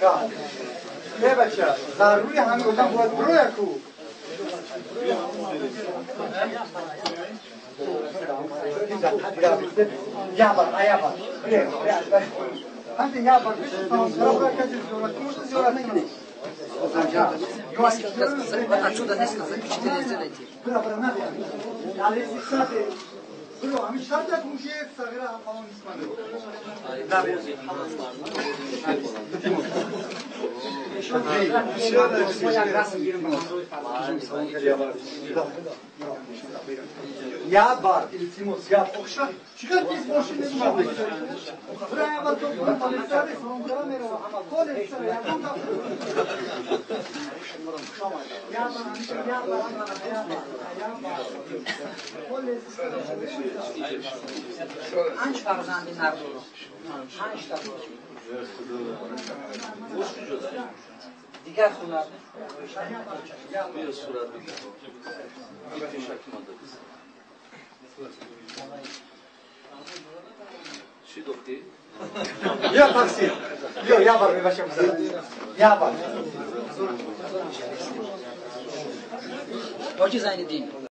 ака. Не бача, зарури ҳами одам бояд бироя ку. Я бар, ая бар. Бре, бре, ҳамин я бар. Зиёрат кунед. Отсюда несколько запечатление сделайте. Бра, бра, надо. Бро, ҳамин шарт як муши сағира фалон нисманде. Я бар, илтимос, я охша. Чиқар тез мошин несманде. Бра, я бар, то полисари, салон мерава, ҳама полисари, ягон та. Я бар, я бар, я бар, я бар. Полисари. Панҷ фарзанди нар дорам. Панҷта. Дигар хона. Чӣ дохтӣ? Я такси. Ё, я бар, мебашам. Я бар. Ҳоҷи Зайниддин.